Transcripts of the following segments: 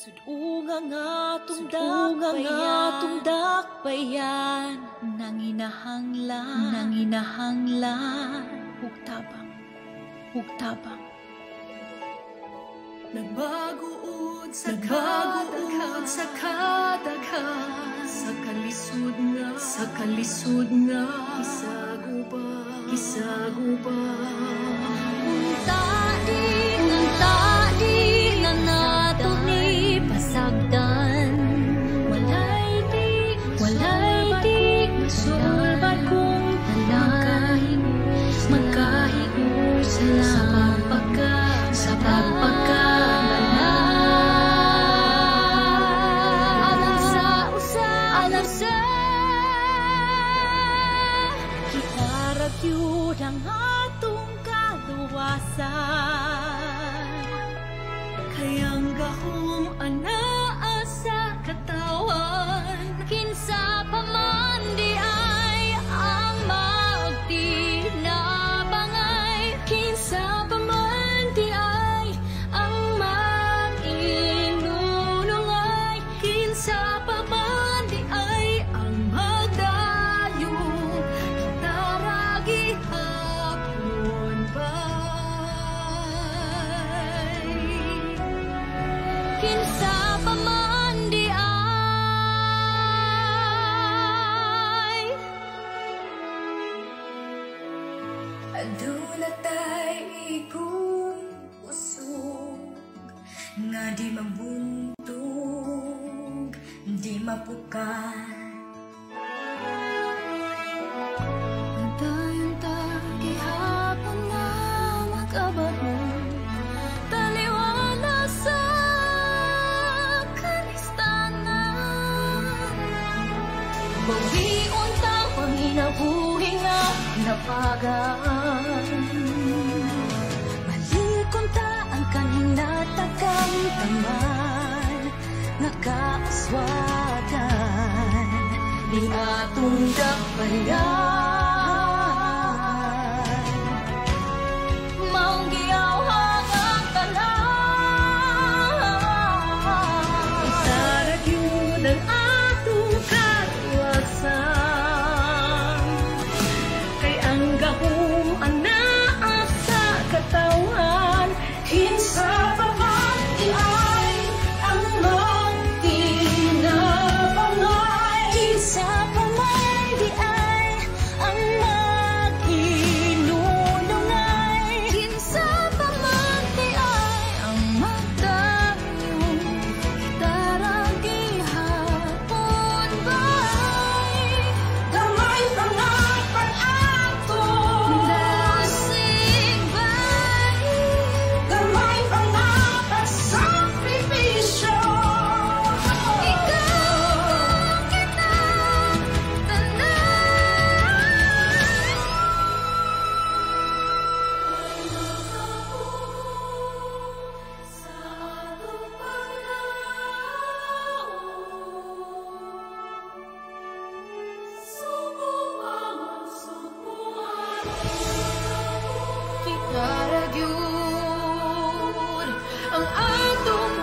Sudunga nga atong dakbayan, nanginahanglan, nanginahanglan ug tabang, ug tabang. Nagbago-ud sa Nagbago-ud sa kadaghan, sa kalisod nga, sa kalisod nga gisagupa, gisagupa. Unta di na nato ni pasagdan. Walay di masulbad kung tanan magkahiusa lang sa pagpagka alang sa usa, alang sa kita ra gyud ang atong kaluwasan. Kay ang gahom anaa sa katawhan. Kinsa pa man di ay ang magtinabangay? Kinsa pa man di ay ang mag-inunungay? Kinsa pa man di ay ang magdayon? Kita ra gihapon bay. Kinsa pa man di ay? Aduna tay igong kusog nga di mabuntog, di mapukan. Nagdayon ta gihapon nga makabaho, taliwala sa kalistanan. Bawion ta panginabuhi nga napagaan. Balikon ta ang kahinatakamtaman nga kaaswagan ni atong dakbayan. Maong giyawhag ang tanan. Kita ra gyud ang atong kaluwasan. Kay ang gahom anaa sa katawhan. Kinsa pa man di ay ang magtinabangay? Kinsa pa man di ay ang mag-inunungay? Kinsa pa man di ay ang magdayon? Kita ra gihapon bay. Gamay pa nga pag-atong Dasig bay. Gamay pa nga pagsakripisyo. Ikaw kita tanan. Sa atong paglaom, Suko pa man, sukuan. Kita ra gyud ang atong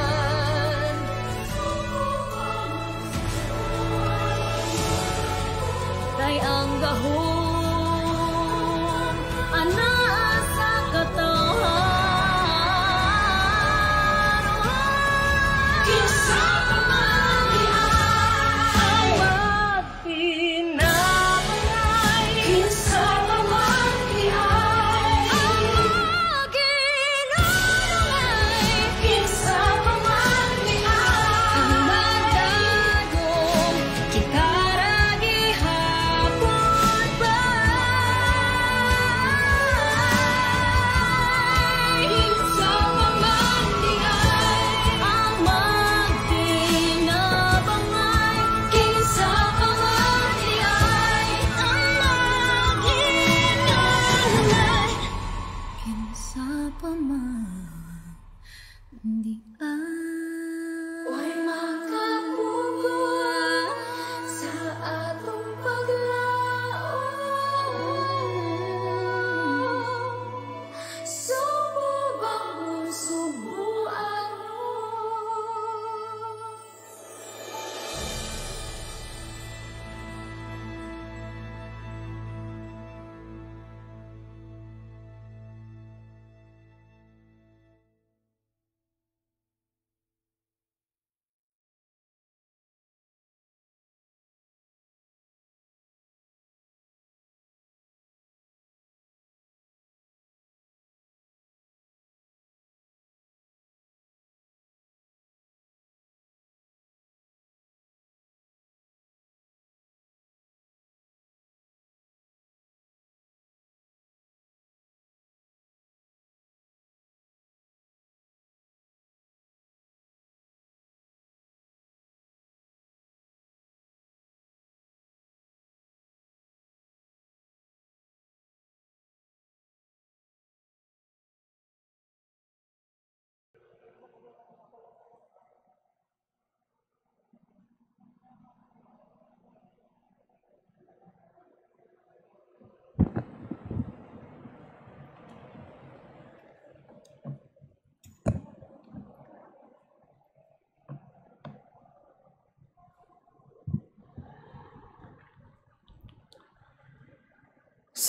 kaluwasan. Kay ang gahom anaa sa katawhan. Kinsa pa man di ay magtinabangay? Kinsa pa man di ay Ang mag-inunungay? Kinsa pa man di ay Ang magdagong? Kita ra gihapon bay.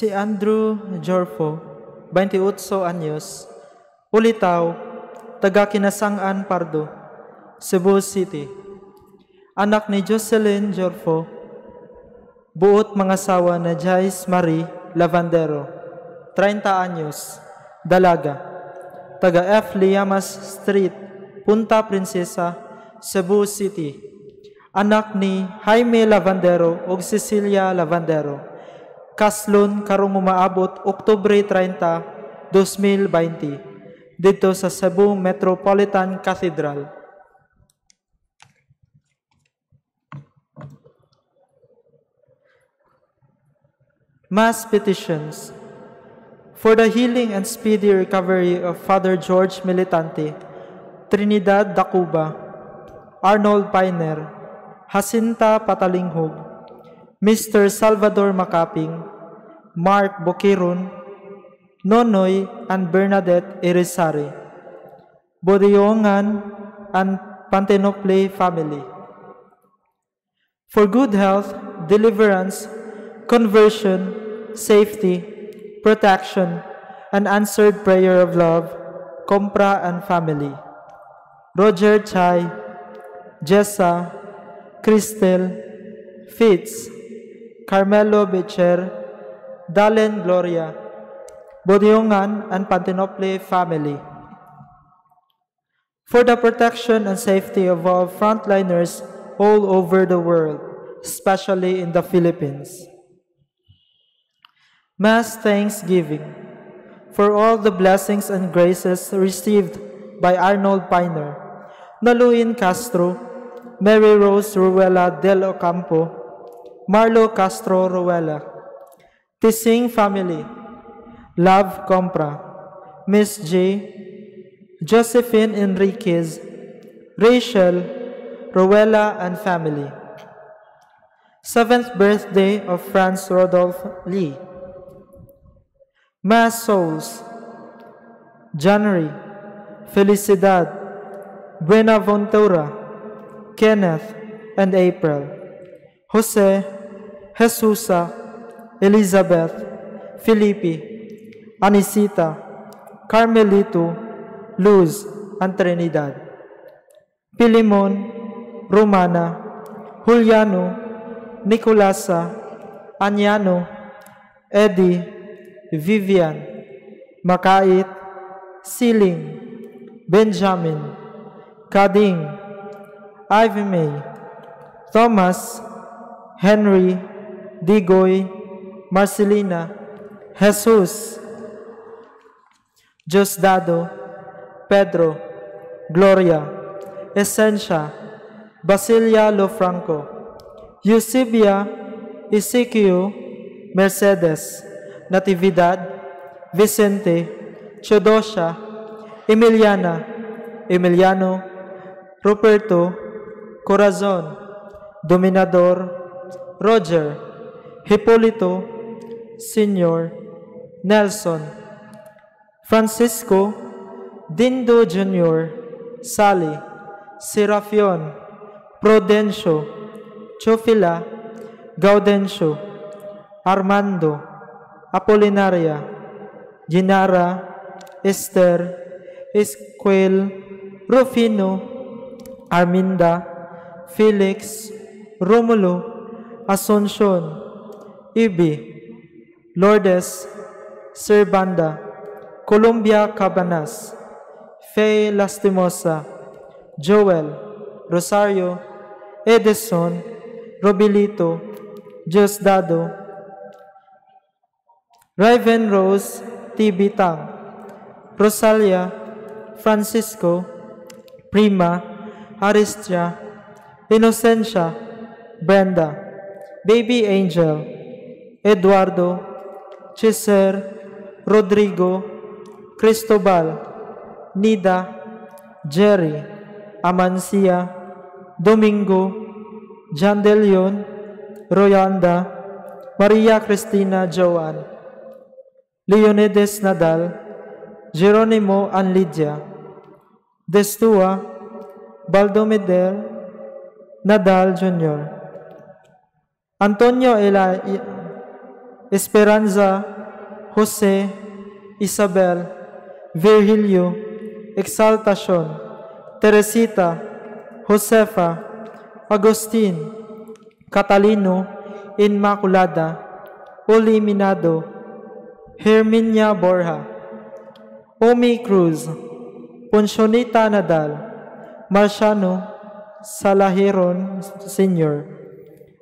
Si Andrew Jorfo, 28 anyos, Ulitaw, taga Kinasangan Pardo, Cebu City. Anak ni Jocelyn Jorfo, buot mangasawa na Jais Marie Lavandero, 30 anyos, dalaga, taga F. Liamas Street, Punta Princesa, Cebu City. Anak ni Jaime Lavandero ug Cecilia Lavandero. Kaslon karong umaabot Oktubre 30, 2020 didto sa Cebu Metropolitan Cathedral. Mass petitions for the healing and speedy recovery of Father George Militante, Trinidad Dacuba, Arnold Piner, Jacinta Patalinghug, Mr. Salvador Macaping, Mark Boquiron, Nonoy and Bernadette Irizarry, Bodiongan and Pantenople family. For good health, deliverance, conversion, safety, protection, and answered prayer of love, Compra and family. Roger Chai, Jessa, Cristel, Fitz, Carmelo Becher, Dalen Gloria, Bodiongan and Pantenople family. For the protection and safety of all frontliners all over the world, especially in the Philippines. Mass Thanksgiving for all the blessings and graces received by Arnold Piner, Naluin Castro, Mary Rose Ruela del Ocampo, Marlo Castro Ruela, Tising family, Love Compra, Miss J, Josephine Enriquez, Rachel, Ruela and family. 7th birthday of Franz Rodolph Lee. Mass Souls, January, Felicidad, Buenaventura, Kenneth, and April, Jose, Jesusa, Elizabeth, Felipe, Anisita, Carmelito, Luz, and Trinidad, Pilimon, Romana, Juliano, Nicolasa, Anyano, Eddie, Vivian, Makait, Siling, Benjamin, Kading, Ivy May, Thomas, Henry, Digoy, Marcelina, Jesus, Diosdado, Pedro, Gloria, Essencia, Basilia Lofranco, Eusebia, Ezekiel, Mercedes, Natividad, Vicente, Teodosia, Emiliana, Emiliano, Ruperto, Corazon, Dominador, Roger, Hipolito, Senior, Nelson, Francisco, Dindo Jr., Sally, Serafion, Prudencio, Chofila, Gaudencio, Armando, Apolinaria, Ginara, Esther, Esquel, Rufino, Arminda, Felix, Romulo, Asuncion, Ibi, Lourdes, Serbanda, Columbia Cabanas, Faye Lastimosa, Joel, Rosario, Edison, Robilito, Diosdado, Raven Rose T. Tang, Rosalia, Francisco, Prima, Aristia, Inocencia, Brenda, Baby Angel, Eduardo, Chiser, Rodrigo, Cristobal, Nida, Jerry, Amancia, Domingo, John De Leon, Royanda, Maria Cristina Joan, Leonides Nadal, Geronimo and Lydia, Destua, Baldomeder, Nadal Jr., Antonio Esperanza Jose, Isabel, Virgilio, Exaltacion, Teresita, Josefa, Agustin, Catalino, Inmaculada, Uli Minado, Herminia Borja, Omi Cruz, Poncionita Nadal, Marciano Salahiron Sr.,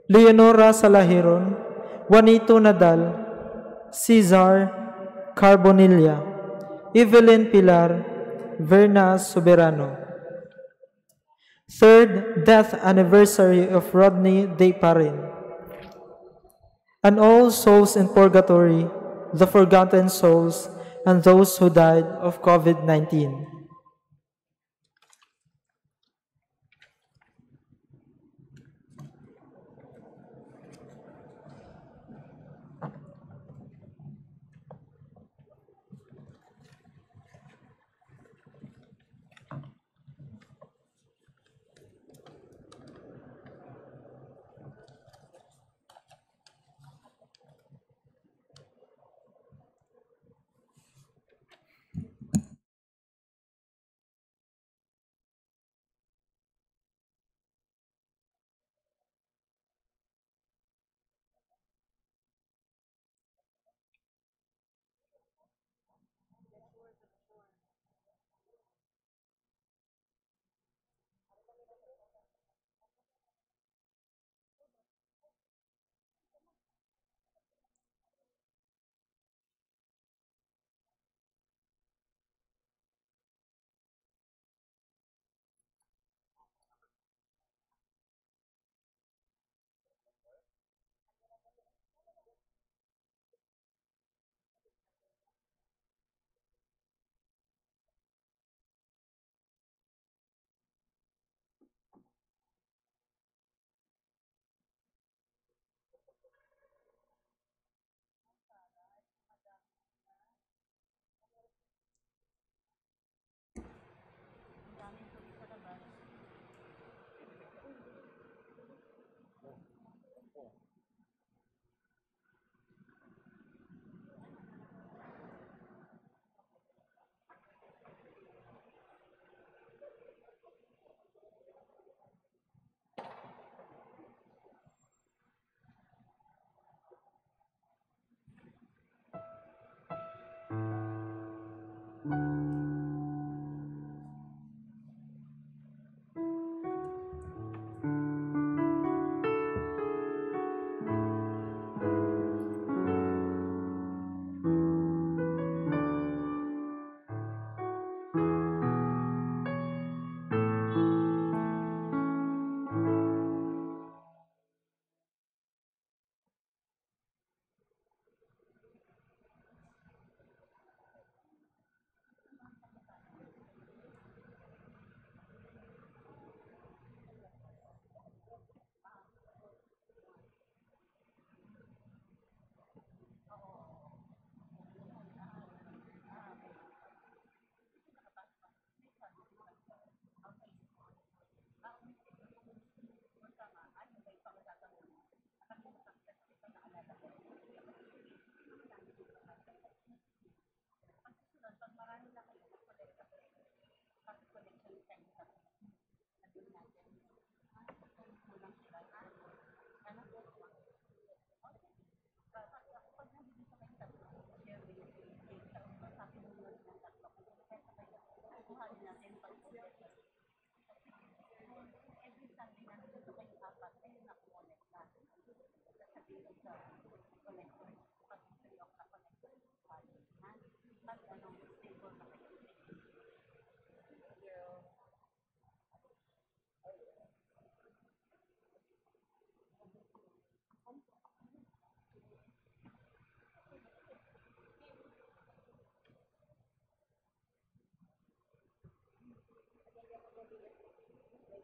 Leonora Salahiron, Juanito Nadal, Cesar Carbonilla, Evelyn Pilar, Verna Soberano. Third death anniversary of Rodney De Parin. And all souls in purgatory, the forgotten souls, and those who died of COVID-19.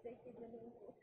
Excited na lang ko.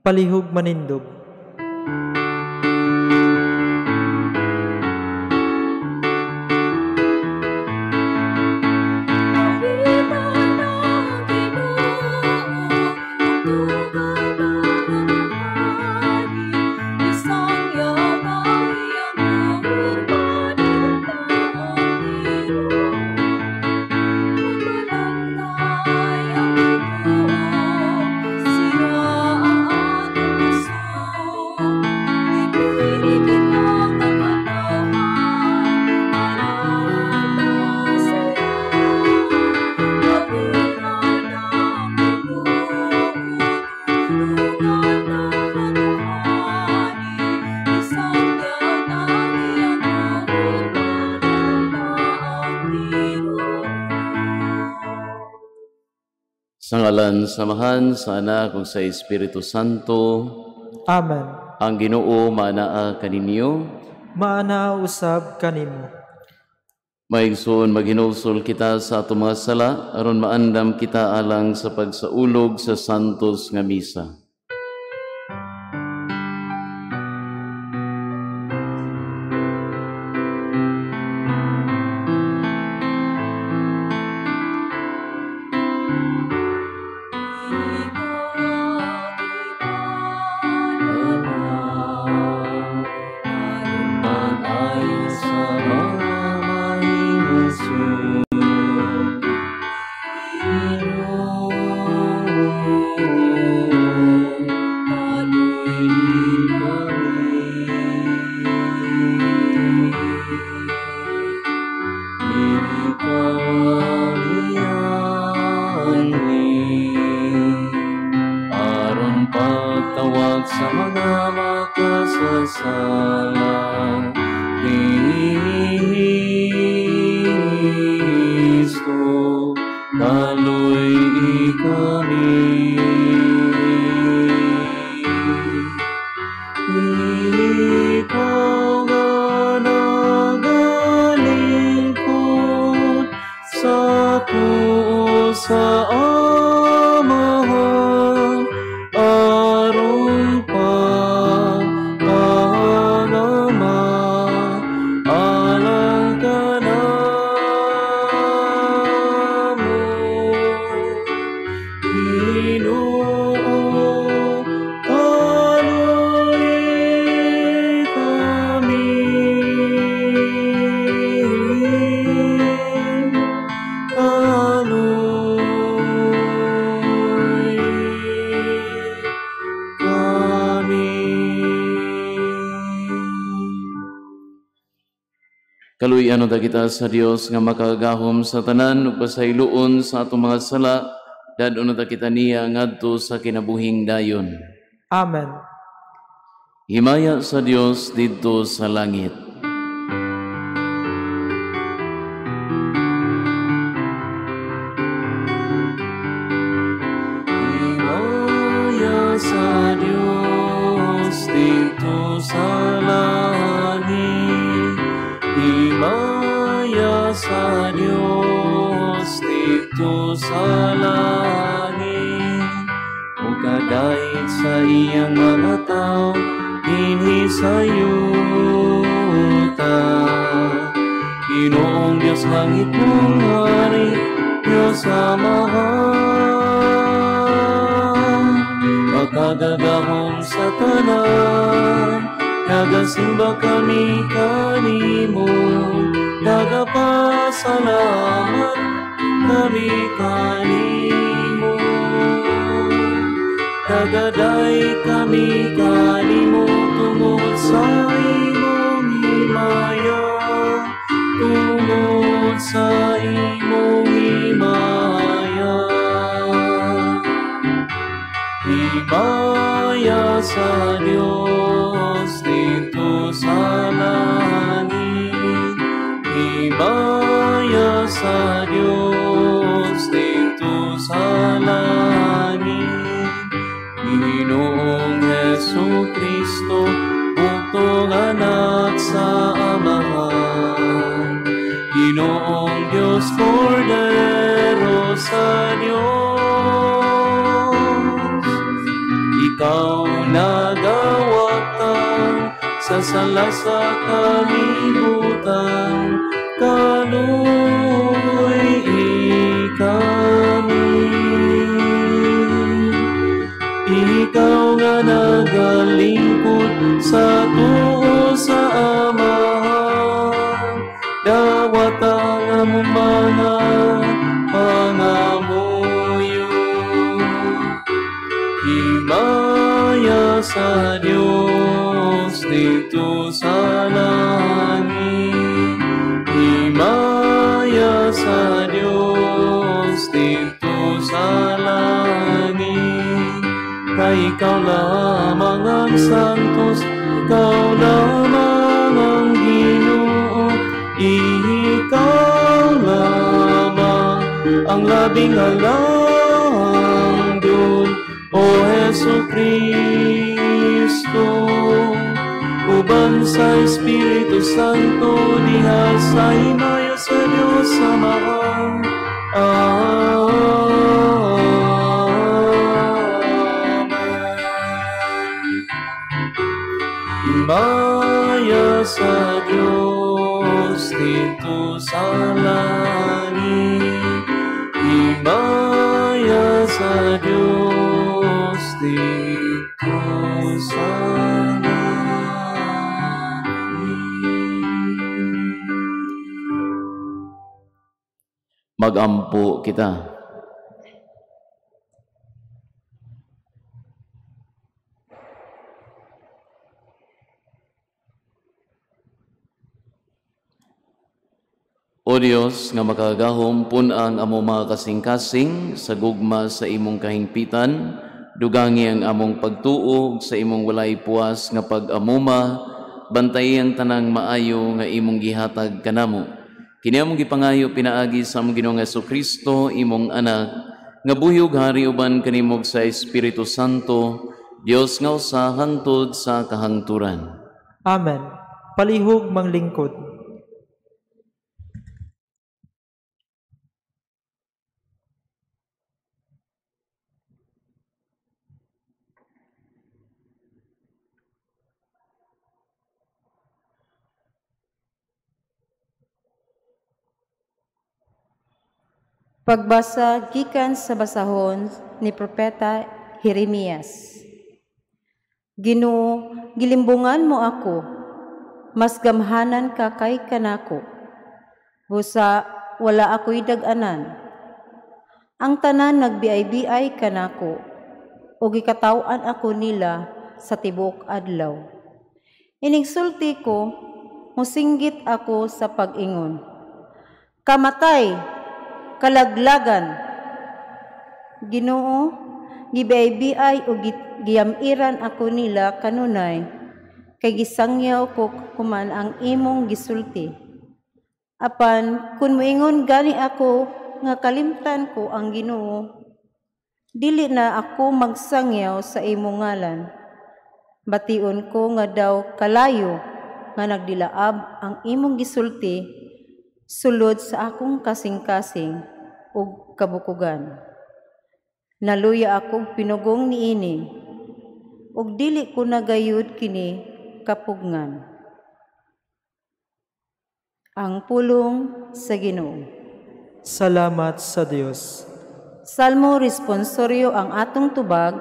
Palihog manindog. Sa ngalan sa Amahan, sa Anak ug sa Espiritu Santo. Amen. Ang Ginoo maanaa kaninyo, maanaa usab kanimo. Maigsoon maghinulsol kita sa atong mga sala aron maandam kita alang sa pagsaulog sa santos nga misa. Kaluy-an unta kita sa Dios nga makagahom sa tanan ug pasayloon sa atong mga sala, dad-on unta kita niya ngadto sa kinabuhing dayon. Amen. Himaya sa Dios didto sa langit. Himaya sa Dios didto sa langit. Himaya sa Dios didto sa langit. Ug kadait sa iyang mga tawo dinhi sa yuta. Ginoong Dios langit mong hari, Dios Amahan, makagagahom sa tanan. Nagasimba kami kanimo, nagapasalamat kami kanimo. Nagaday kami kanimo tungod sa imong himaya, tungod sa imong himaya. Himaya sa Dios dito sa langit. Himaya sa Dios dito sa langit. Ginoong Hesus Kristo, bugtong anak sa Amahan. Ginoong Dios, Kordero sa Dios. Ikaw sala sa kalibutan, kaluoy kami. Ikaw nga nagalingkod sa tuo sa Amahan, dawata nga mo mga pangamuyo. Himaya sa Dios dito sa langit, himaya sa Dios dito sa langit. Kay ikaw lamang ang santos, ikaw lamang ang Ginoo, ikaw lamang ang labing alang dun, O Jesu Kristo. Uban sa Espiritu Santo, diha sa himaya sa Dios Amahan. Amen. Himaya sa Dios dito sa langit, himaya sa Dios dito sa langit. Magampo kita. O Dios, nga makagahom, pun-ang among mga kasing-kasing sa gugma sa imong kahingpitan, dugangi ang among pagtuo sa imong walay puwas nga pag-amuma, bantayi ang tanang maayo nga imong gihatag kanamo. Kini among gipangayo pinaagi sa among Ginoong Hesukristo, imong anak, nga buhi ug hari uban kanimo sa Espiritu Santo, Dios nga usa hangtod sa kahangturan. Amen. Palihog manglingkod. Pagbasa gikan sa basahon ni Propeta Jeremias. Ginoo, gilimbungan mo ako, mas gamhanan ka kay kanako. Busa wala ako'y dag-anan. Ang tanan nagbiay-biay kanako, o gikataw-an ako nila sa tibuok adlaw. Inigsulti ko, musinggit ako sa pag-ingon. Kamatay, kalaglagan. Ginoo, gibiay-biay o giyamiran ako nila kanunay, kay gisangyaw ko kuman ang imong gisulti. Apan kun moingon gani ako nga kalimtan ko ang Ginoo, dili na ako magsangyaw sa imong ngalan. Bation ko nga daw kalayo nga nagdilaab ang imong gisulti sulod sa akong kasing-kasing ug kabukugan. Naluya akong pinugong niini, ug dili ko nagayud kini kapugngan. Ang pulong sa Ginoo. Salamat sa Dios. Salmo responsorio ang atong tubag.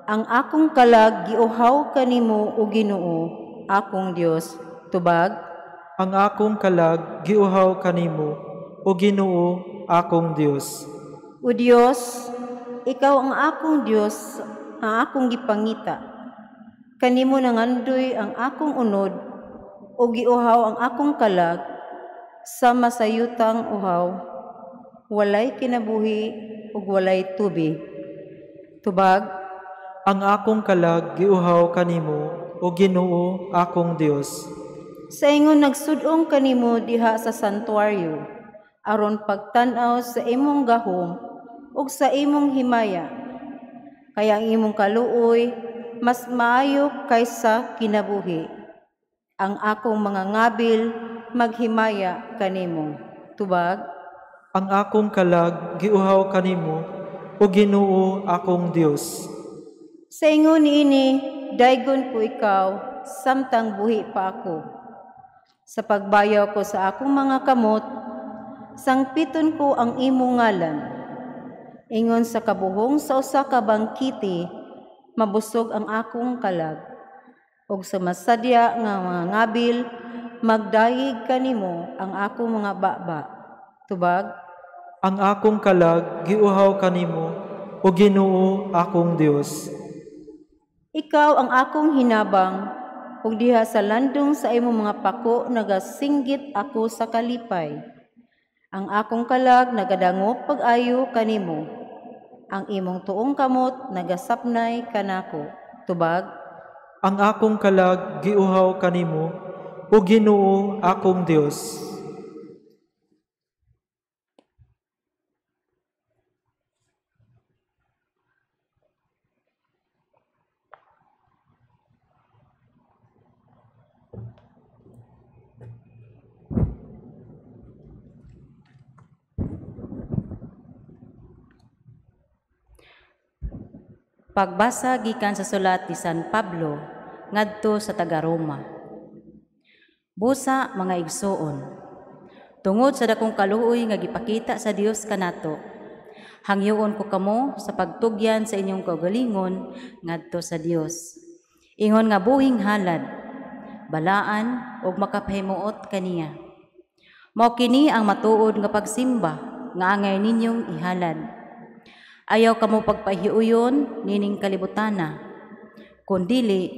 Ang akong kalag giuhaw kanimo o Ginoo, akong Dios. Tubag. Ang akong kalag giuhaw kanimo, o Ginoo, akong Dios. O Dios, ikaw ang akong Dios, ang akong gipangita. Kanimo nangandoy ang akong unod, o giuhaw ang akong kalag sa masayutang uhaw, walay kinabuhi ug walay tubi. Tubag. Ang akong kalag giuhaw kanimo, o Ginoo, akong Dios. Sa ingon nagsudong kanimo diha sa santuario, aron pagtan-aw sa imong gahom ug sa imong himaya. Kaya ang imong kaluoy mas maayo kaysa kinabuhi. Ang akong mga ngabil maghimaya kanimo. Tubag. Ang akong kalag giuhaw kanimo, o Ginoo, akong Dios. Sa ingon niini daygon ko ikaw samtang buhi pa ako. Sa pagbayaw ko sa akong mga kamot, sangpiton ko ang imong ngalan. Ingon sa kabuhong sa usa ka bangkiti, mabusog ang akong kalag. Ug sa masadya nga mga ngabil, magdayeg kanimo ang akong mga baba. Tubag, ang akong kalag giuhaw kanimo, o Ginoo akong Dios. Ikaw ang akong hinabang, ug diha sa landong sa imong mga pako nagasinggit ako sa kalipay. Ang akong kalag nagadangop pag-ayo kanimo. Ang imong tuong kamot nagasapnay kanako. Tubag, ang akong kalag giuhaw kanimo, o Ginoo akong Dios. Pagbasa gikan sa sulat ni San Pablo ngadto sa taga-Roma. Busa mga igsoon, tungod sa dakong kaluoy nga gipakita sa Dios kanato, hangyoon ko kamo sa pagtugyan sa inyong kaugalingon ngadto sa Dios. Ingon nga buhing halad, balaan ug makapahimuot kaniya. Mao kini ang matuod nga pagsimba nga angay ninyong ihalad. Ayaw kamo pagpahiuyon nining kalibutana, kundili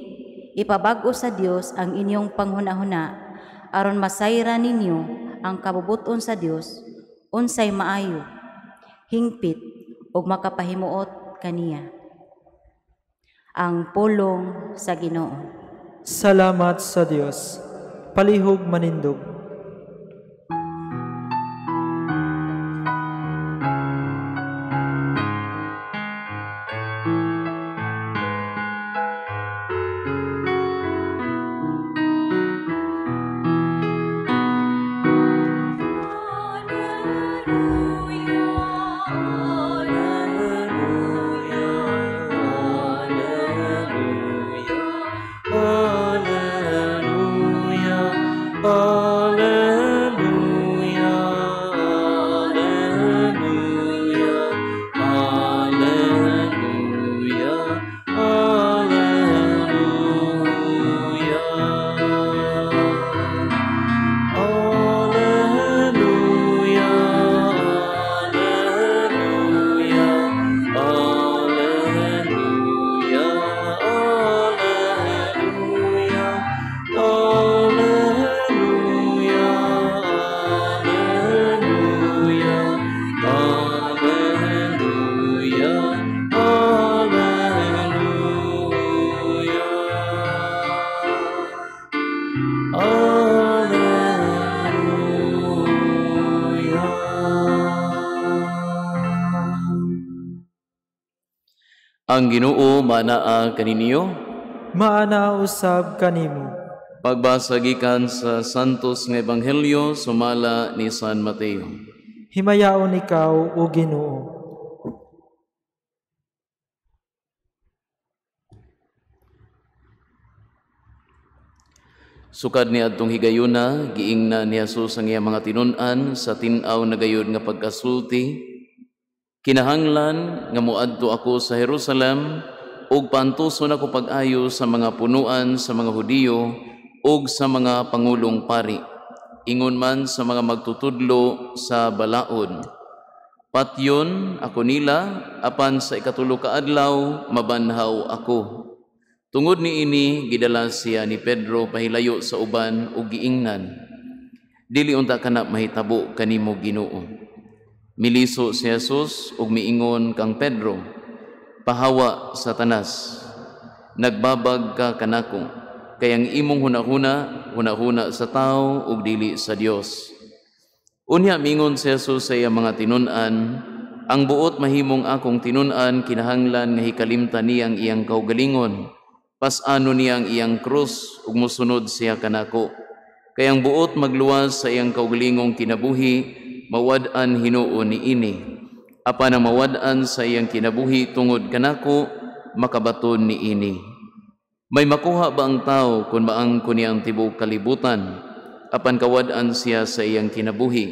ipabag-o sa Dios ang inyong panghunahuna aron masayra ninyo ang kabubuton sa Dios unsay maayo, hingpit ug makapahimuot kaniya. Ang pulong sa Ginoo. Salamat sa Dios. Palihog manindog. Ang Ginoo maanaa kaninyo, maanaa usab kanimo. Pagbasa gikan sa Santos nga Ebanghelyo sumala ni San Mateo. Himayaon ikaw, o Ginoo. Sukad ni adtong higayuna, giingna ni Jesus ang iyang mga tinun-an sa tin-aw na gayud nga pagkasulti. Kinahanglan nga moadto ako sa Jerusalem ug paantuson ako pag-ayo sa mga punuan sa mga Hudiyo ug sa mga pangulong pari, ingon man sa mga magtutudlo sa balaod. Patyon ako nila, apan sa ikatulo ka adlaw mabanhaw ako. Tungod niini gidala siya ni Pedro pahilayo sa uban ug giingnan, dili unta kana mahitabo kanimo Ginoo. Miliso si Jesus ug miingon kang Pedro, pahawa Satanas, nagbabag ka kanako, kay ang imong hunahuna, hunahuna sa tao ug dili sa Dios. Unya miingon si Jesus sa iyang mga tinun-an, ang buot mahimong akong tinun-an kinahanglan nga hikalimtan niya ang iyang kaugalingon, pas-ano niya ang iyang krus ug mosunod siya kanako. Kay ang buot magluwas sa iyang kaugalingong kinabuhi, mawad-an hinuon niini. Apan ang mawad-an sa iyang kinabuhi tungod kanako, makabaton niini. May makuha ba ang tao kung maangkon niya ang tibuok kalibutan, apan kawad-an siya sa iyang kinabuhi?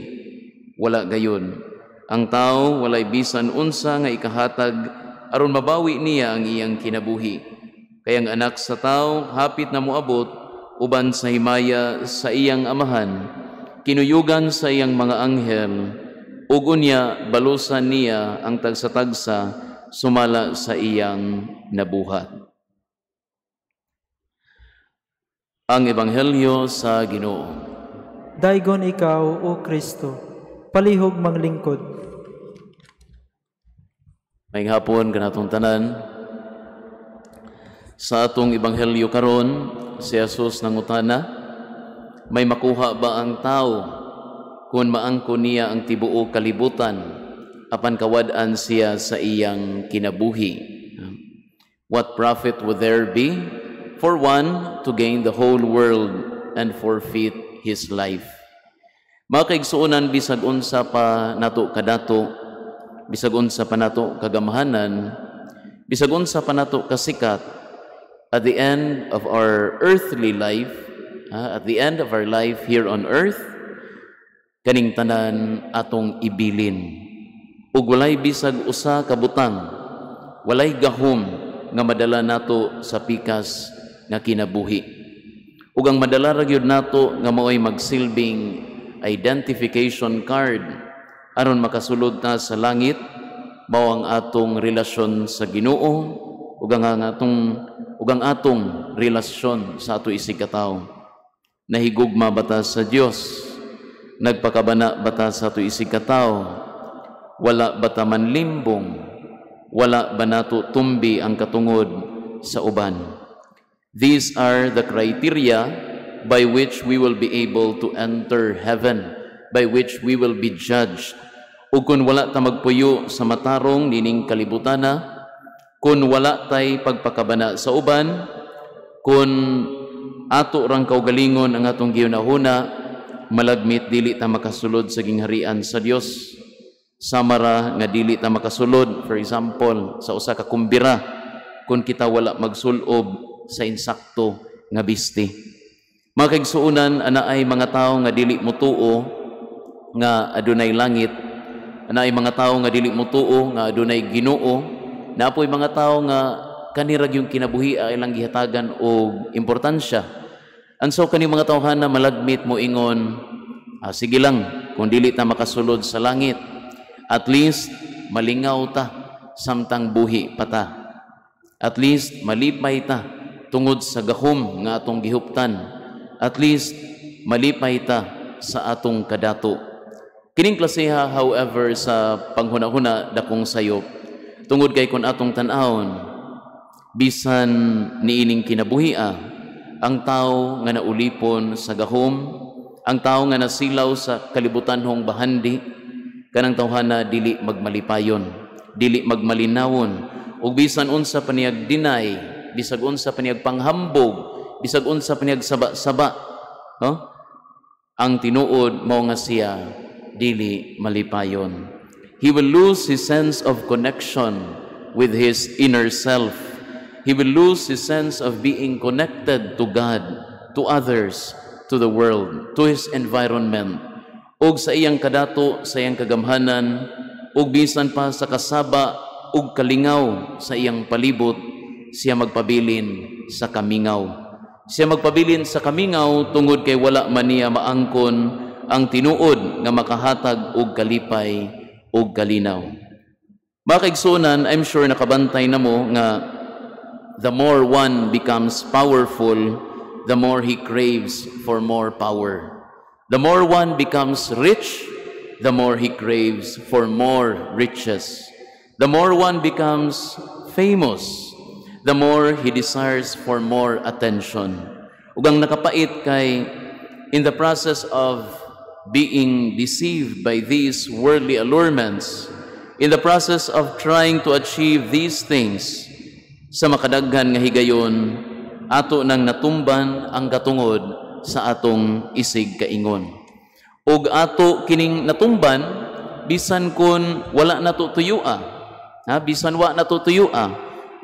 Wala gayon. Ang tao walay bisan unsa nga ikahatag aron mabawi niya ang iyang kinabuhi. Kay ang Anak sa Tao hapit na moabot uban sa himaya sa iyang Amahan, kinuyugan sa iyang mga anghel, ug unya balusan niya ang tagsa-tagsa sumala sa iyang nabuhat. Ang Ebanghelyo sa Ginoo. Daygon ikaw, O Kristo, palihog manglingkod. Maayong hapon kanatong tanan. Sa atong ebanghelyo karon, si Jesus nangutana, may makuha ba ang tao kung maangkon niya ang tibuok kalibutan apan kawad-an siya sa iyang kinabuhi? What profit would there be for one to gain the whole world and forfeit his life? Mga kaigsuonan, bisag unsa pa nato kadato, bisag unsa pa nato kagamhanan, bisag unsa pa nato kasikat, at the end of our earthly life, at the end of our life here on earth, kaning tanan atong ibilin. Ug walay bisag usa ka butang, walay gahom nga madala nato sa pikas nga kinabuhi. Ug ang madala ra gyud nato nga maoy magsilbing identification card aron makasulod ta sa langit, mao ang atong relasyon sa Ginoo ug ang atong relasyon sa ato isig katawo. Nahigugma ba ta sa Dios? Nagpakabana ba ta sa ato isig katawo? Wala ba ta manlimbong? Wala ba nato tumbi ang katungod sa uban? These are the criteria by which we will be able to enter heaven, by which we will be judged. Ug kung wala ta magpuyo sa matarong nining kalibutana, kung wala tay pagpakabana sa uban, kung ato rang kaugalingon ang atong gihunahuna, malagmit dili ta makasulod sa gingharian sa Dios. Sama ra nga dili ta makasulod, for example, sa usa ka kumbira kung kita wala magsulob sa insakto nga biste. Mga kaigsuonan, anaay mga tawo nga dili motuo nga adunay langit, anaay mga tawo nga dili motuo nga adunay Ginoo, naa poy mga tawo nga kanira yung kinabuhi ay ilang gihatagan og importansya. And so kani mga tawhana malagmit mo ingon, "Ah, sige lang kung dili ta makasulod sa langit, at least malingaw ta samtang buhi pa ta. At least malipay ta tungod sa gahom nga atong gihuptan. At least malipay ta sa atong kadato." Kining klaseha, however, sa panghuna-huna dakong sayop tungod kay kung atong tan-awon, bisan niining kinabuhia, ang tao nga naulipon sa gahom, ang tao nga nasilaw sa kalibutanhong bahandi, kanang tawhana dili magmalipayon, dili magmalinawon. Ug bisan unsa pa niyag deny, bisag unsa pa niyag panghambog, bisag unsa pa niyag saba-saba, no? Ang tinuod mao nga siya dili malipayon. He will lose his sense of connection with his inner self. He will lose his sense of being connected to God, to others, to the world, to his environment. Ug sa iyang kadato, sa iyang kagamhanan, ug bisan pa sa kasaba ug kalingaw sa iyang palibot, siya magpabilin sa kamingaw. Siya magpabilin sa kamingaw tungod kay wala man niya maangkon ang tinuod nga makahatag og kalipay ug kalinaw. Mga kaigsuonan, I'm sure nakabantay na mo nga the more one becomes powerful, the more he craves for more power. The more one becomes rich, the more he craves for more riches. The more one becomes famous, the more he desires for more attention. Ug ang nakapait kay in the process of being deceived by these worldly allurements, in the process of trying to achieve these things, sa makadaghan nga higayon, ato nang natumban ang katungod sa atong isig kaingon. Ug ato kining natumban bisan kun wala nato tuyua. Ha, bisan wa nato tuyua,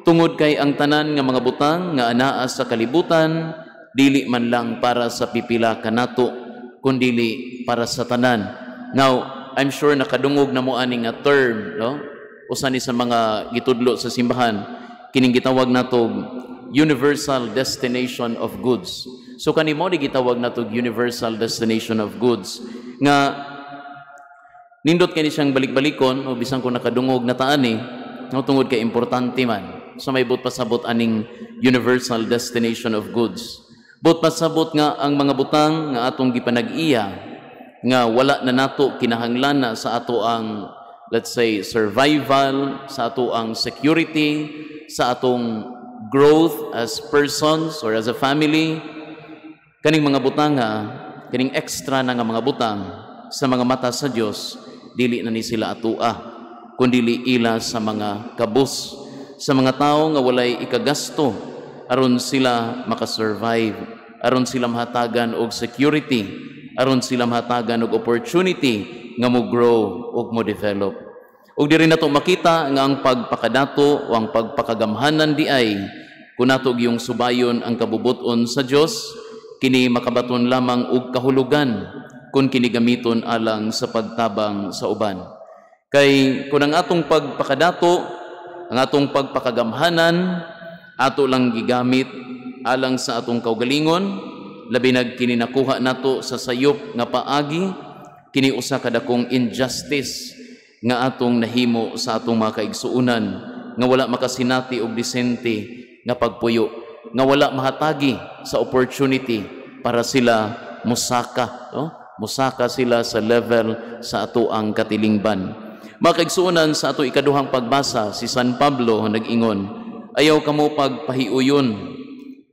Tungod kay ang tanan nga mga butang nga anaa sa kalibutan dili man lang para sa pipila kanato kundili para sa tanan. Now, I'm sure nakadungog na mo ani nga term, no? Usa ni sa mga gitudlo sa simbahan kining gitawag nato universal destination of goods. So kani mo ni gitawag nato universal destination of goods nga nindot kini siyang balik-balikon o bisan ko nakadungog na taani, no, tungod kay importante man. So may but pasabot aning universal destination of goods. But pasabot nga ang mga butang nga atong gipanag-iya nga wala na nato kinahanglan sa ato ang, let's say, survival, sa ato ang security, sa atong growth as persons or as a family, kaning mga butang nga, kaning extra na nga mga butang sa mga mata sa Dios, dili na ni sila atua, kundili ila sa mga kabus, sa mga tao nga walay ikagasto aron sila makasurvive, aron sila mahatagan og security, aron sila mahatagan og opportunity nga mo grow ug mo develop. Ug diri nato makita nga ang pagpakadato o ang pagpakagamhanan di ay kun nato giyong subayon ang kabubuton sa Dios, kini makabaton lamang og kahulugan kun kini gamiton alang sa pagtabang sa uban. Kay kun ang atong pagpakadato, ang atong pagpakagamhanan, ato lang gigamit alang sa atong kaugalingon, labi nag kini nakuha nato sa sayop nga paagi, kini usa ka dakong injustice nga atong nahimo sa atong mga kaigsuonan nga wala makasinati og disente nga pagpuyo, nga wala mahatagi sa opportunity para sila musaka, no? Musaka sila sa level sa ato ang katilingban. Mga kaigsuonan, sa ato ikaduhang pagbasa, si San Pablo nag-ingon, ayaw kamo pagpahiuyon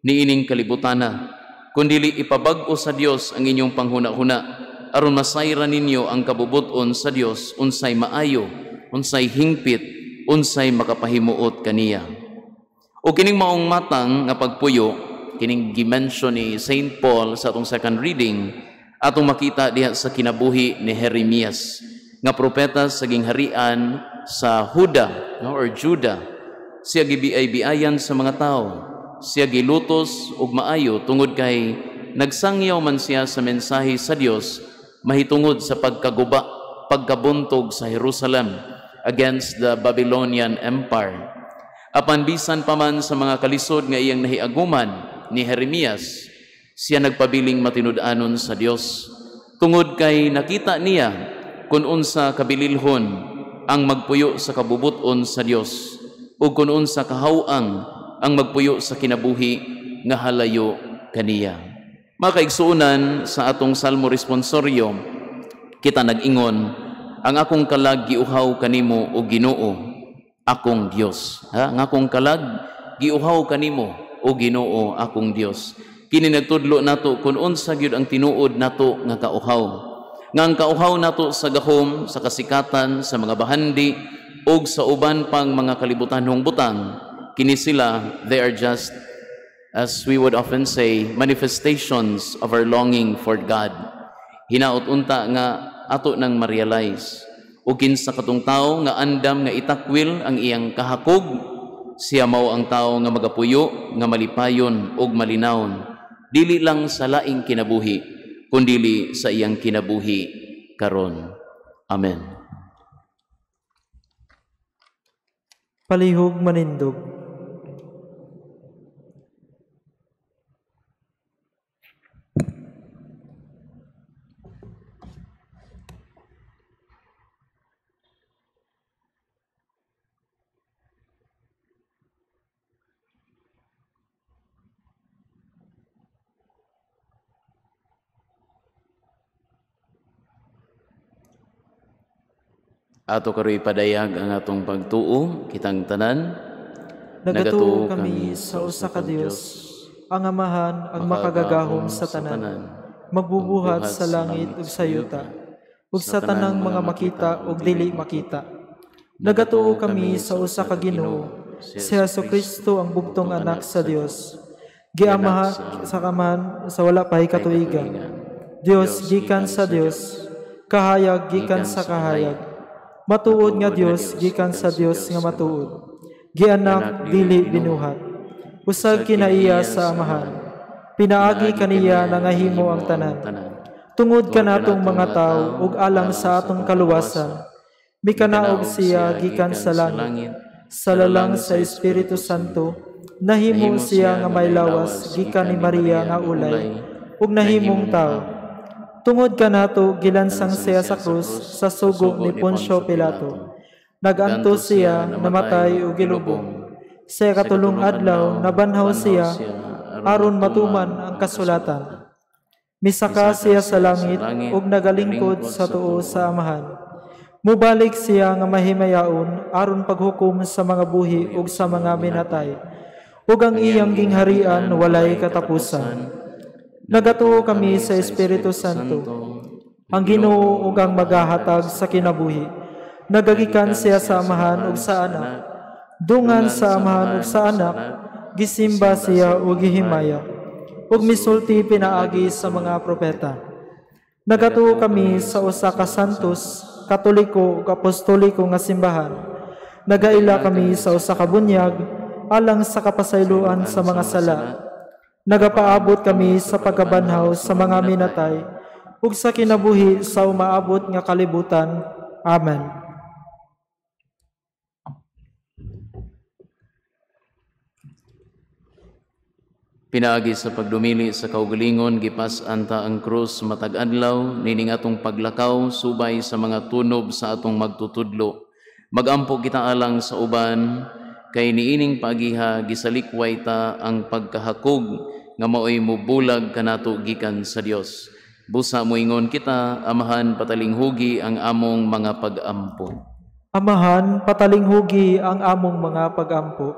niining kalibutana, kundili ipabag-o sa Dios ang inyong panghuna-huna, aron masayran ninyo ang kabubuton sa Dios, unsay maayo, unsay hingpit, unsay makapahimuot kaniya. O kining maong matang nga pagpuyo, kining gimension ni Saint Paul sa atong second reading, atong makita diha sa kinabuhi ni Jeremias nga propeta sa gingharian sa Huda, no, or Judah. Siya gibiay-biayan sa mga tao, siya gilutos og maayo tungod kay nagsangyaw man siya sa mensahe sa Dios mahitungod sa pagkaguba, pagkabuntog sa Jerusalem against the Babylonian Empire. Apan bisan pa man sa mga kalisod nga iyang nahiaguman ni Jeremias, siya nagpabiling matinud-anon sa Dios tungod kay nakita niya kun unsa kabililhon ang magpuyo sa kabubuton sa Dios ug kun unsa kahaw-ang ang magpuyo sa kinabuhi nga halayo kaniya. Mga kaigsuonan, sa atong Salmo responsorio kita nag-ingon, ang akong kalag giuhaw kanimo o Ginoo, akong Dios. Ha? Ang akong kalag giuhaw kanimo o Ginoo, akong Dios. Kini nagtudlo nato kun unsa gyud ang tinuod nato nga kauhaw. Nga ang kauhaw nato sa gahom, sa kasikatan, sa mga bahandi ug sa uban pang mga kalibutanhong butang, kini sila, they are just, as we would often say, manifestations of our longing for God. Hinaot unta nga ato nang ma-realize o kinsa katong tawo nga andam nga itakwil ang iyang kahakog, siya mao ang tawo nga magapuyo, nga malipayon ug malinawon, dili lang sa laing kinabuhi, kundili sa iyang kinabuhi karon. Amen. Palihog manindog. Ato karoy padayag ang atong pagtuo, kitang tanan. Nagatuo kami sa usa ka Dios, ang Amahan, ang makagagahom sa tanan, magbubuhat sa langit ug sa yuta, ug sa tanang mga makita ug dili makita. Nagatuo kami sa usa ka Ginoo, si Jesucristo ang bugtong anak sa Dios, giamahan sa Amahan sa wala pay katuigan. Dios gikan sa Dios, kahayag gikan sa kahayag. Matuod nga Dios gikan sa Dios nga matuod. Gianak dili binuhat. Usag kinaiya sa Amahan. Pinaagi kaniya nangahimo ang tanan. Tungod kanatong mga tawo ug alang sa atong kaluwasan, mikanaog siya gikan sa langit. Sa lalang sa Espiritu Santo, nahimo siya nga may lawas gikan ni Maria nga ulay ug nahimong tawo. Tungod kanato gilansang siya sa krus sa sugo ni Poncio Pilato. Nagantos siya, namatay ug gilubong. Sa katulong adlaw nabanhaw siya aron matuman ang kasulatan. Misaka siya sa langit ug nagalingkod sa tuo sa Amahan. Mubalik siya nga mahimayaon aron paghukom sa mga buhi ug sa mga minatay. Ug ang iyang gingharian walay katapusan. Nagatuo kami sa Espiritu Santo, ang Ginoo ug ang magahatag sa kinabuhi. Nagagikan siya sa Amahan ug sa Anak. Dungan sa Amahan ug sa Anak, gisimba siya ug gihimaya, ug misulti pinaagi sa mga propeta. Nagatuo kami sa usa ka santos, katoliko ug apostoliko nga simbahan. Nagaila kami sa usa ka bunyag alang sa kapasayloan sa mga sala. Nagapaabot kami sa pagkabanhaw sa mga minatay ug sa kinabuhi sa umaabot nga kalibutan. Amen. Pinaagi sa pagdumili sa kaugalingon, gipas-an ta ang krus matag adlaw, nining atong paglakaw subay sa mga tunob sa atong magtutudlo. Magampo kita alang sa uban, kay niining pagiha gisalikway ta ang pagkahakog nga maoy mubulag kanato gikan sa Dios. Busa moingon kita, Amahan, patalinghugi ang among mga pagampo. Amahan, patalinghugi ang among mga pagampo.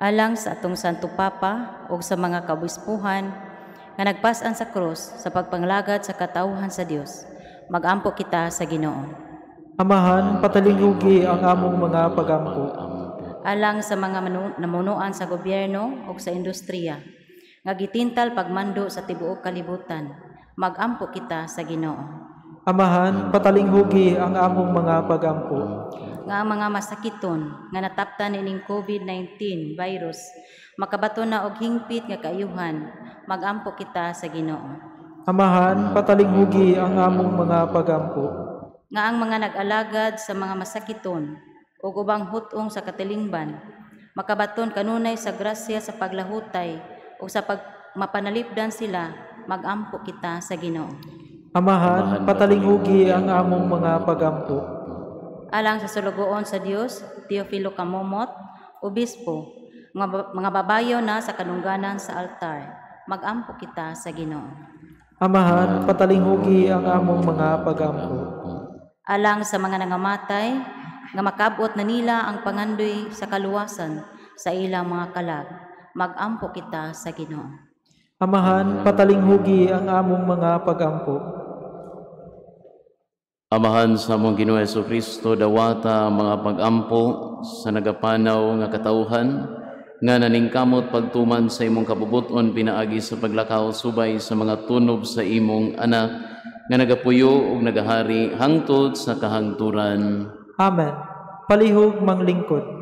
Alang sa atong Santo Papa ug sa mga kabispuhan nga nagpas-an sa krus sa pagpanglagad sa katawhan sa Dios, magampo kita sa Ginoo. Amahan, patalinghugi ang among mga pagampo. Alang sa mga namunuan sa gobyerno ug sa industriya nga gitintal pagmando sa tibuok kalibutan, magampo kita sa Ginoo. Amahan, patalinghugi ang among mga pagampo. Nga ang mga masakiton nga nataptan niining COVID-19 virus makabaton na og hingpit nga kaayuhan, magampo kita sa Ginoo. Amahan, patalinghugi ang among mga pagampo. Nga ang mga nag-alagad sa mga masakiton ug ubang hut-ong sa katilingban makabaton kanunay sa grasya sa paglahutay ug sa pagmapanalipdan sila, magampo kita sa Ginoo. Amahan, patalinghugi ang among mga pagampo. Alang sa sulugoon sa Dios, Teofilo Camomot, obispo, mga babayo na sa kanungganan sa altar, magampo kita sa Ginoo. Amahan, patalinghugi ang among mga pagampo. Alang sa mga nangamatay, nga makabot na nila ang pangandoy sa kaluwasan sa ilang mga kalag, magampo kita sa Ginoo. Amahan, patalinghugi ang among mga pagampo. Amahan sa among Ginoo Hesukristo, dawata ang mga pagampo sa nagapanaw nga katawhan nga naningkamot pagtuman sa imong kabubuton pinaagi sa paglakaw subay sa mga tunob sa imong anak nga nagapuyo ug nagahari hangtod sa kahangturan. Amen. Palihog manglingkod.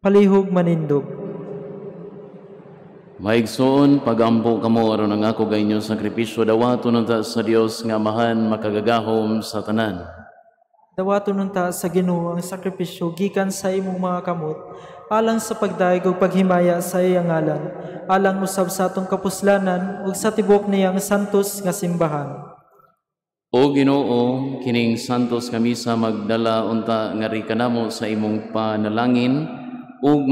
Palihog manindog. Maigsoon, pagampo kamo aron ang ako ga inyong sakripisyo dawaton unta sa Dios nga Amahan makagagahom sa tanan. Dawaton unta sa Ginoo ang sakripisyo gikan sa imong mga kamot alang sa pagdayeg ug paghimaya sa iyang ngalan, alang usab sa atong kapuslanan ug sa tibuok niyang santos nga simbahan. O Ginoo, kining santos nga misa magdala unta ngari kanamo sa imong panalangin ug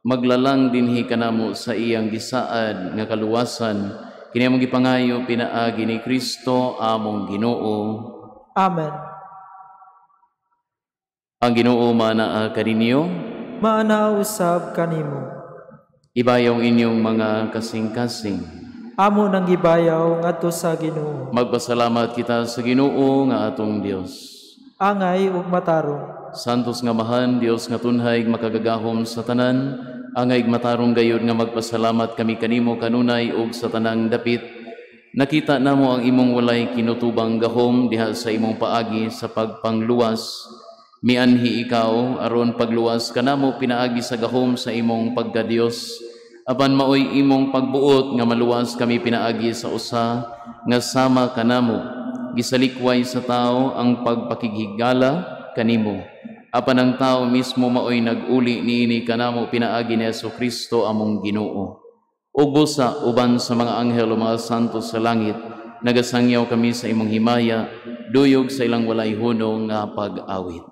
maglalang dinhi kanamo sa iyang gisaad nga kaluwasan. Kini among gipangayo pinaagi ni Kristo among Ginoo. Amen. Ang Ginoo maanaa kaninyo, maanaa usab kanimo. Ibayaw inyong mga kasing-kasing. Amo nang gibayaw ngadto sa Ginoo. Magpasalamat kita sa Ginoo nga atong Dios. Angay ug matarong. Santos nga Amahan, Dios nga tunhay makagagahom sa tanan, angay matarong gayud nga magpasalamat kami kanimo kanunay ug sa tanang dapit. Nakita namo ang imong walay kinutubang gahom diha sa imong paagi sa pagpangluwas. Mianhi ikaw aron pagluwas kanamo pinaagi sa gahom sa imong pagkadiyos. Apan maoy imong pagbuot nga maluwas kami pinaagi sa usa nga sama kanamo.Gisalikway sa tao ang pagpakighigala kanimo. Apan ang tao mismo maoy nag-uli niini kanamo pinaagi ni Jesucristo among Ginoo. Ug busa uban sa mga anghel o mga santo sa langit, nagasangyaw kami sa imong himaya, duyog sa ilang walay hunong nga pag-awit.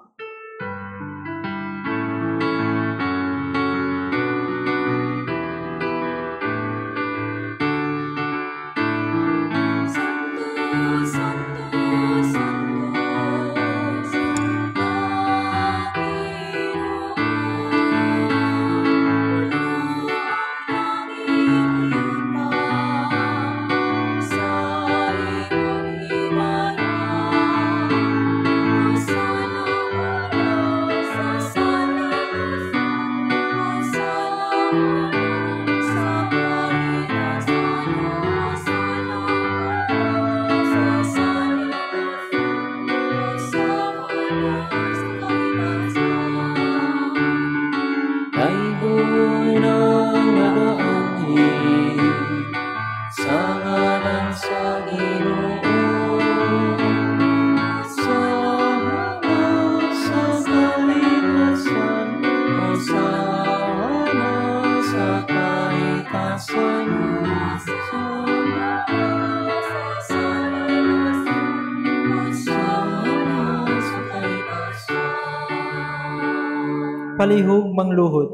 Palihog mangluhod.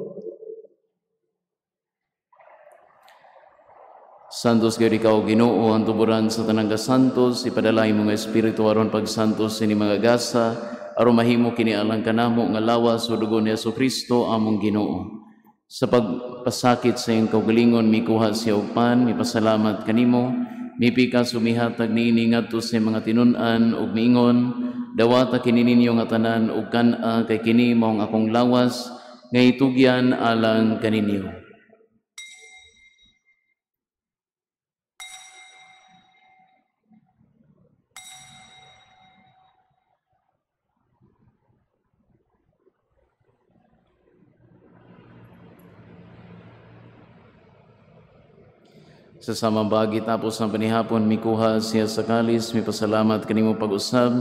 Santos gyud ikaw Ginoo, ang tuburan sa tanang kasantos, ipadala imong espiritu aron pagsantos ini mga gasa, aron mahimo kini alang kanamo nga lawas o dugo ni Jesucristo among Ginoo. Sa pagpasakit sa iyang kaugalingon, mikuha siya og pan, mipasalamat kanimo, mipikas umihatag niini ngadto sa mga tinun-an ug miingon, dawata kini ninyo nga tanan ug kan-a kay kini mao ang akong lawas nga itugyan alang kaninyo. Sa samang bagi tapos ang panihapon, mikuha siya sa kalis, mipasalamat kanimo pag-usab,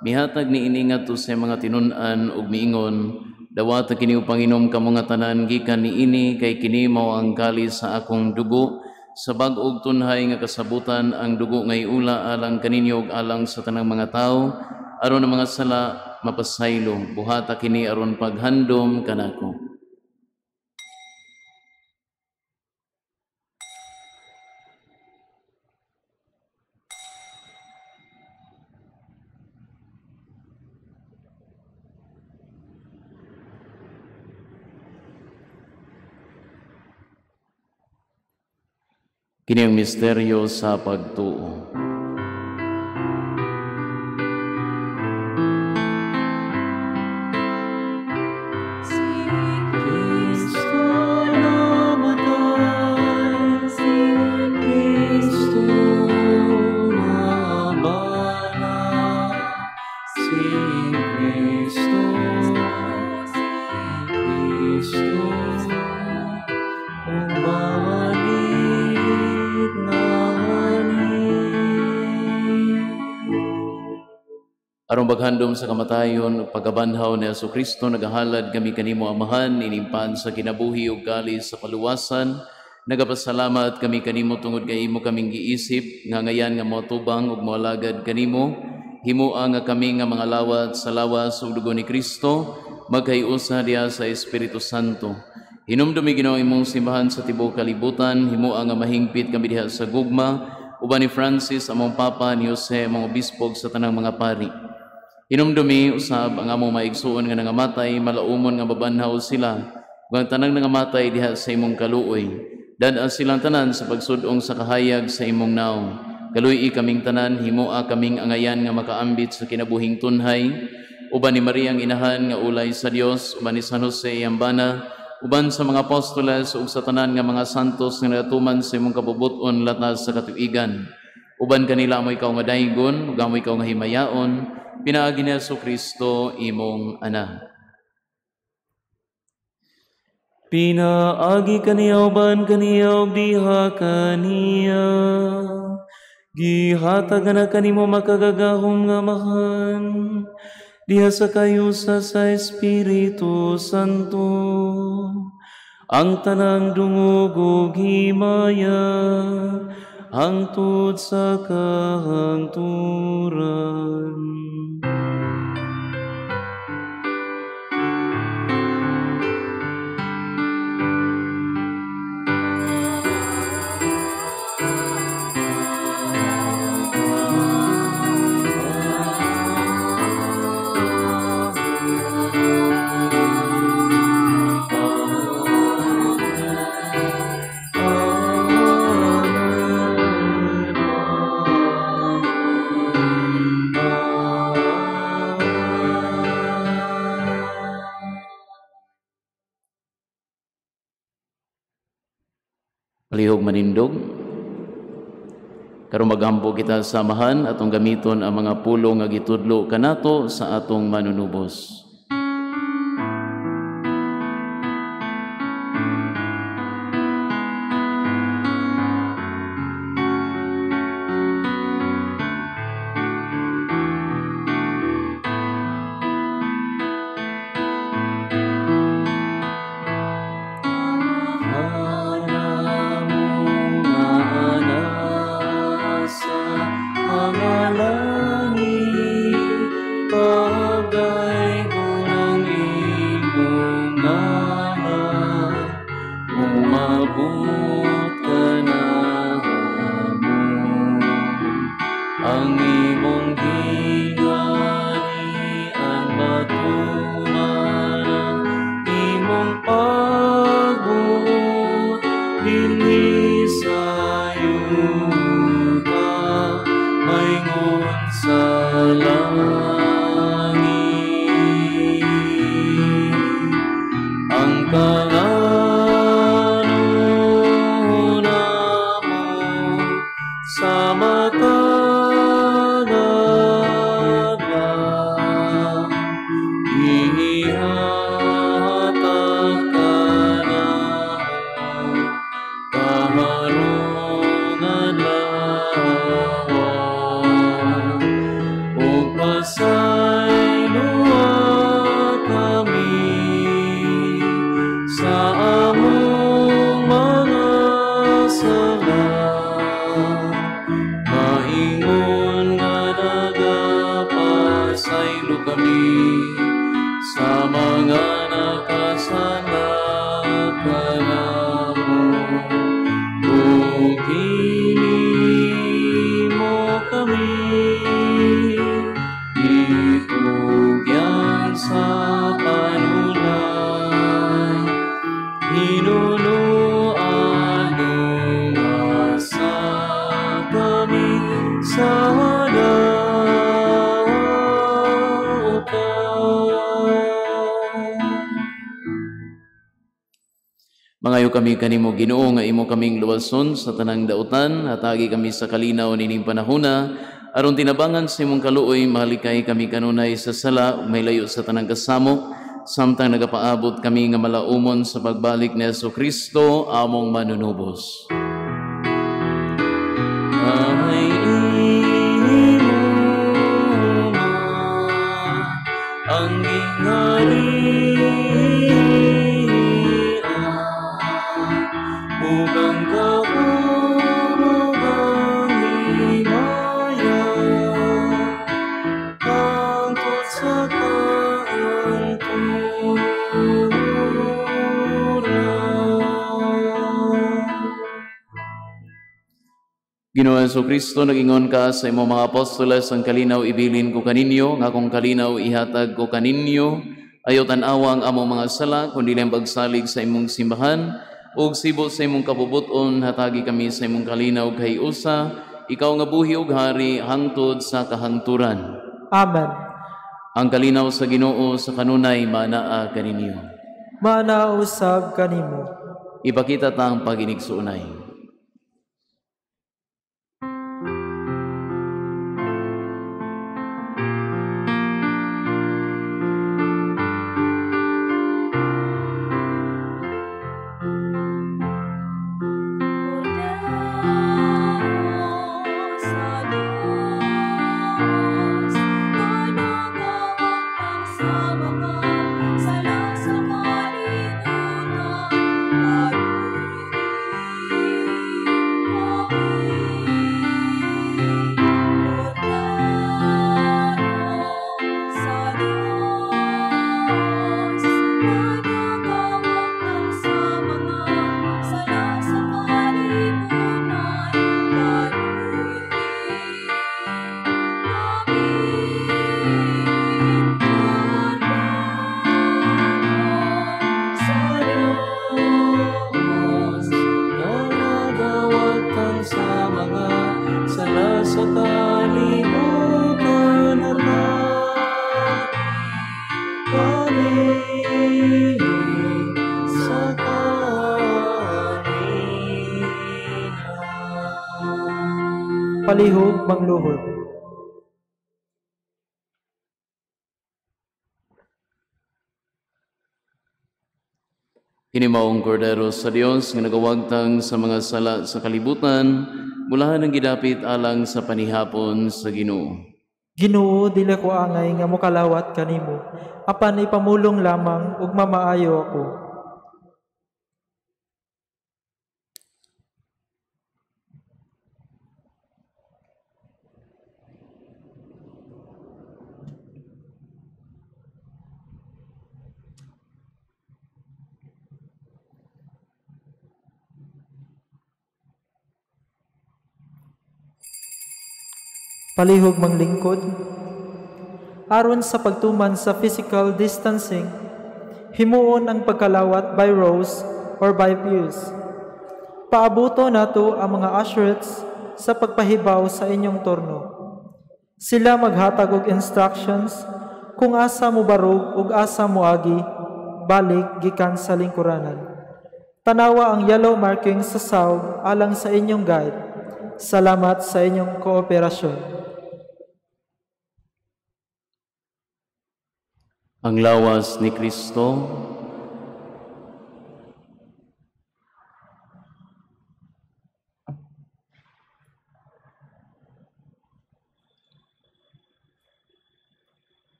mihatag ni ini ngadto sa mga tinun-an ug miingon, dawata kini panginom kamo nga tanan gikan niini kay kini mao ang kalis sa akong dugo, sa bag-og tunhay nga kasabutan ang dugo ngay ula alang kaninyo ug alang sa tanang mga tawo, aron ang mga sala mapasaylo, buhata kini aron paghandom kanako. Kini ang misteryo sa pagtuo. Si Kristo namatay, si Kristo nabana, si Kristo, si Kristo. Aron maghandom sa kamatayon ug pagkabanhaw ni Hesukristo, nagahalad kami kanimo Amahan inimpan sa kinabuhi ug kalis sa kaluwasan. Nagapasalamat kami kanimo tungod kay imo kaming giisip nga ngayan nga moatubang ug moalagad kanimo. Himoa nga kami nga mga lawat sa lawas ug dugo ni Kristo magkayusa diha sa Espiritu Santo. Hinumdumi Ginoo imong simbahan sa tibuok kalibutan, himoa nga mahingpit kami diha sa gugma uban ni Francis among Papa, ni Jose among obispo sa tanang mga pari. Hinumdumi usab ang among maigsuon nga nangamatay, malaumon nga mabanhaw sila ug ang tanang nangamatay diha sa imong kaluoy. Dad-a silang tanan sa pagsudong sa kahayag sa imong naong. Kaluy-i kaming tanan, himoa kaming angayan nga makaambit sa kinabuhing tunhay, uban ni Maria ang inahan nga ulay sa Dios, uban ni San Jose iyang bana, uban sa mga apostoles ug sa tanan nga mga santos nga nagatuman sa imong kabubut-on latas sa katuigan. Uban kanila amo ikaw nga daygon, ug amo ikaw nga himayaon, pinaagi ni Hesukristo imong Anak. Pinaagi kaniya uban kaniya ug diha kaniya, gihatag na kanimo makagagahom nga Amahan, diha sa kayusa sa Espiritu Santo, ang tanang dungog ug himaya hangtod sa kahangturan. Palihog manindog. Karon magampo kita sa Amahan atong gamiton ang mga pulong nga gitudlo kanato sa atong manunubos. Mangayo kami kanimo Ginoo nga imo kaming luwason sa tanang dautan, hatagi kami sa kalinaw nining panahona aron tinabangan sa imong kaluoy mahalikay kami kanunay sa sala ug mahilayo sa tanang kasamo samtang nagapaabot kami nga malaumon sa pagbalik ni Hesukristo among manunubos. Ay imo Ug ang gahom ug ang himaya hangtod sa kaangturan. Ginoo Hesukristo, nag-ingon ka sa imong mga apostoles, ang kalinaw ibilin ko kaninyo, nga akong kalinaw ihatag ko kaninyo. Ayaw tan-awa ang among mga sala, kundi lang pagsalig sa imong simbahan, ug sibo sa imong kabubuton, hatagi kami sa imong kalinaw kay usa, ikaw nga buhi ug hari hangtod sa kahangturan. Amen. Ang kalinaw sa Ginoo sa kanunay manaa kaninyo. Maanaa usab kanimo. Ipakita ta ang paginigsuonay. Palihog mangluhod. Kini maong kordero sa Dios nga nagawagtang sa mga sala sa kalibutan, mulahan ang gidapit alang sa panihapon sa Ginoo. Ginoo, dili ko angay nga mokalawat kanimo, apan ipamulong lamang ug mamaayo ako. Palihog manglingkod. Aron sa pagtuman sa physical distancing, himuon ang pagkalawat by rows or by pews. Paabuto nato ang mga usherettes sa pagpahibaw sa inyong turno. Sila maghatag og instructions kung asa mo barog ug asa moagi balik gikan sa lingkuranan. Tanawa ang yellow marking sa sawg alang sa inyong guide. Salamat sa inyong kooperasyon. Ang lawas ni Kristo.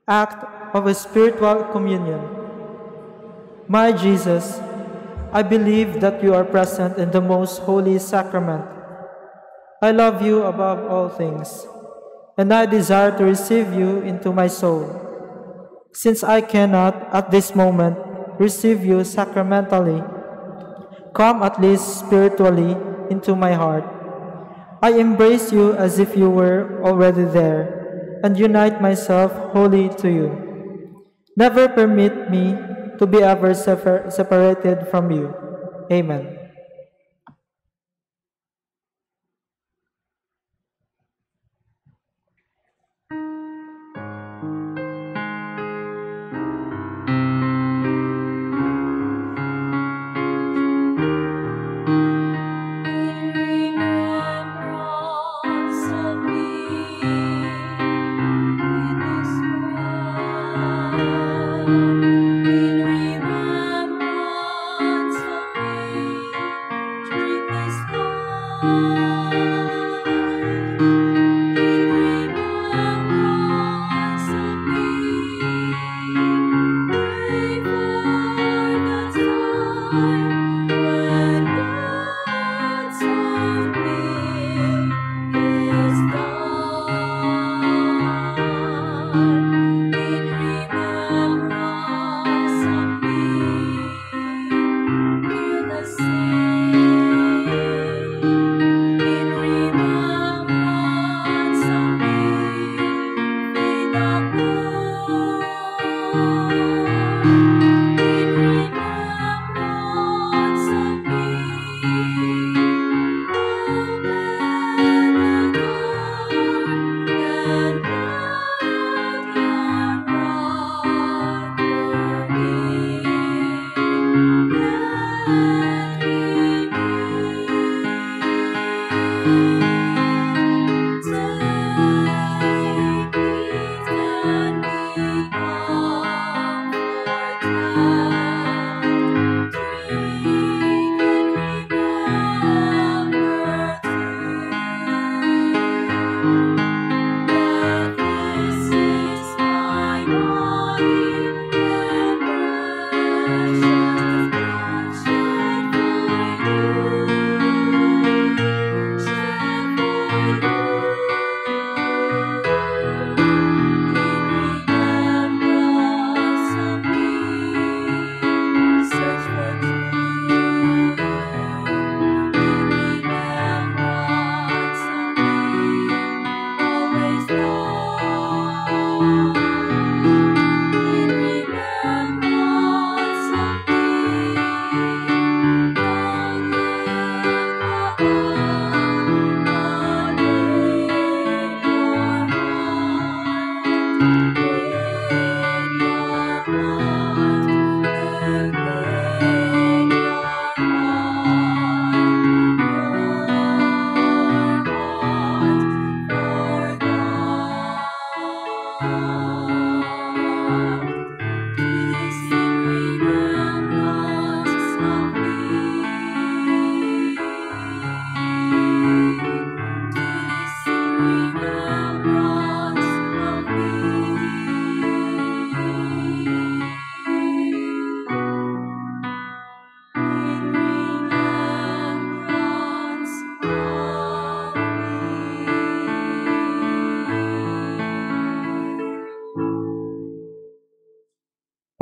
Act of a spiritual communion. My Jesus, I believe that you are present in the most holy sacrament. I love you above all things, and I desire to receive you into my soul. Since I cannot at this moment receive you sacramentally, come at least spiritually into my heart. I embrace you as if you were already there, and unite myself wholly to you. Never permit me to be ever separated from you. Amen. In remembrance of me.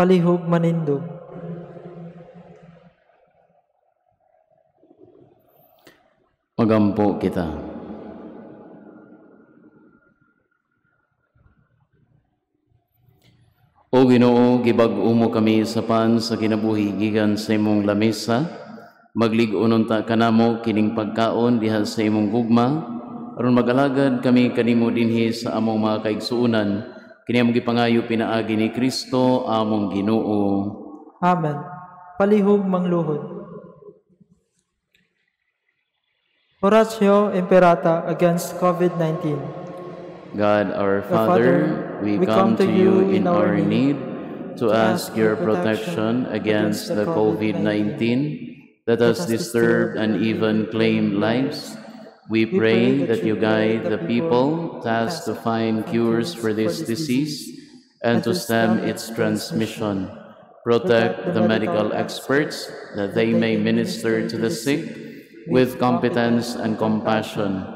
Palihog manindog. Magampo kita. O Ginoo, gibag-o mo kami sa pan sa kinabuhi gikan sa imong lamesa. Maglig-on unta kanamo kining pagkaon diha sa imong gugma aron mag-alagad kami kanimo dinhi sa among mga kaigsuonan. Kini among gipangayo pinaagi ni Kristo among Ginoo. Amen. Palihog mangluhod. Oratio Imperata against COVID-19. God our Father, we come to you in our need to ask your protection against the COVID-19 that has disturbed and even claimed lives. We pray that you guide the people tasked to find cures for this disease and to stem its transmission. Protect the medical experts that they may minister to the sick with competence and compassion.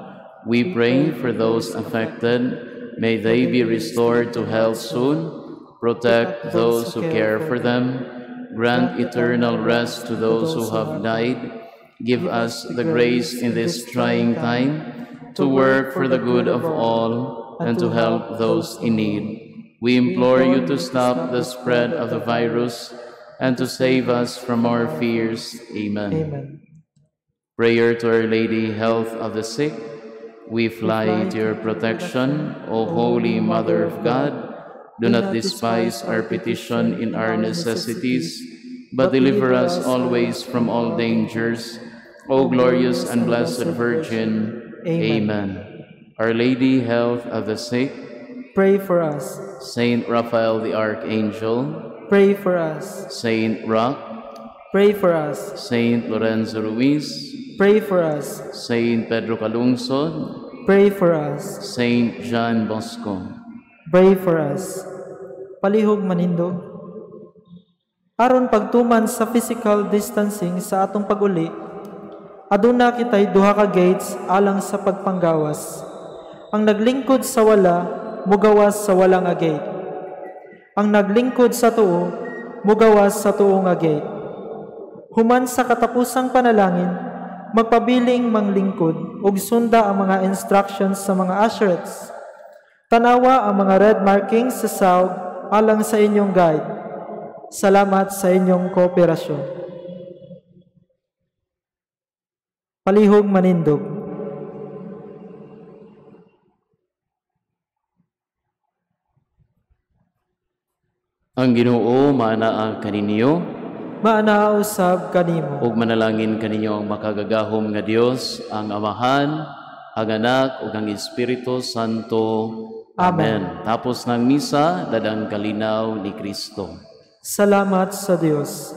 We pray for those affected. May they be restored to health soon. Protect those who care for them. Grant eternal rest to those who have died. Give us the grace in this trying time to work for the good of all and to help those in need. We implore you to stop the spread of the virus and to save us from our fears. Amen. Amen. Prayer to Our Lady, Health of the Sick. We fly to your protection, O Holy Mother of God. Do not despise our petition in our necessities, but deliver us always from all dangers. O glorious and blessed Virgin. Amen. Amen. Our Lady, Health of the Sick, pray for us. Saint Raphael the Archangel, pray for us. Saint Roch, pray for us. Saint Lorenzo Ruiz, pray for us. Saint Pedro Calungsod, pray for us. Saint John Bosco, pray for us. Palihog manindog. Aron pagtuman sa physical distancing sa atong pag-uli, aduna kitay duha ka gates alang sa pagpanggawas. Ang naglingkod sa wala, mugawas sa wala nga gate. Ang naglingkod sa tuo, mugawas sa tuo nga gate. Human sa katapusang panalangin, magpabiling manglingkod ug sunda ang mga instructions sa mga usherettes. Tanawa ang mga red markings sa sawg alang sa inyong guide. Salamat sa inyong kooperasyon. Palihog manindog. Ang Ginoo maanaa kaninyo, maanaa usab kanimo. Ug manalangin kaninyo ang makagagahom nga Dios, ang Amahan, ang Anak ug ang Espiritu Santo. Amen. Amen. Tapos ng misa, dadang kalinaw ni Kristo. Salamat sa Dios.